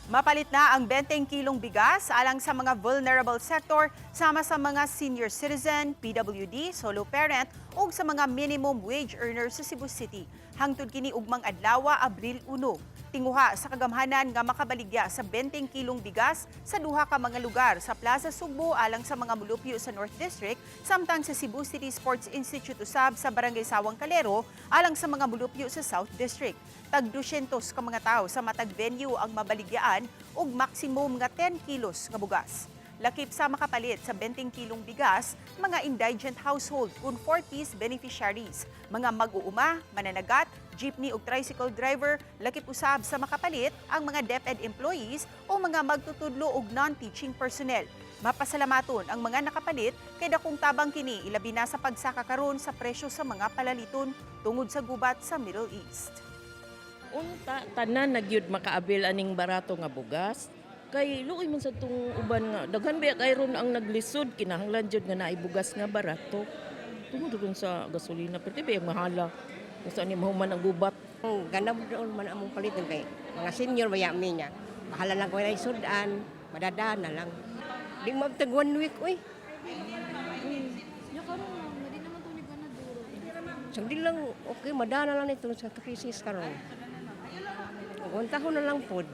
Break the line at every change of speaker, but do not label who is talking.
Mapalit na ang 20 kilong bigas alang sa mga vulnerable sector sama sa mga senior citizen, PWD, solo parent ug sa mga minimum wage earners sa Cebu City. Hangtod kini ugmang adlaw, Abril 1. Tinguha sa kagamhanan nga makabaligya sa 20 kilong bigas sa duha ka mga lugar sa Plaza Sugbo alang sa mga mulupyo sa North District, samtang sa Cebu City Sports Institute usab sa Barangay Sawang Calero alang sa mga mulupyo sa South District. Tag 200 ka mga tao sa matag venue ang mabaligyaan og maximum nga 10 kilos nga bugas. Lakip sa makapalit sa 20 kilong bigas, mga indigent household kung 4Ps beneficiaries, mga mag-uuma, mananagat, jeepney ug tricycle driver, lakip usab sa makapalit ang mga DepEd employees o mga magtutudlo og non-teaching personnel. Mapasalamaton ang mga nakapalit kay dakong tabang kini, ilabi na sa pagsaka karon sa presyo sa mga palaliton tungod sa gubat sa Middle East.
Unta tanan na gyud makaabil aning barato nga bugas. Kay luoy man sa tong uban nga daghan ba kay ron ang naglisod, kinahanglan jud nga naay bugas nga barato. Tungod ron sa gasolina, pero di ba yung mahala kung saan ni mahuman ang gubat.
Ganab doon man among paliton kay mga senior baya mi niya. Bahala lang ko na sudan, madada na lang. Di mo tag one week, oy.
Nya karon lang, di naman to ni ganaduro.
So di lang okay madana lang ito sa crisis karon. Kung taon na lang pod.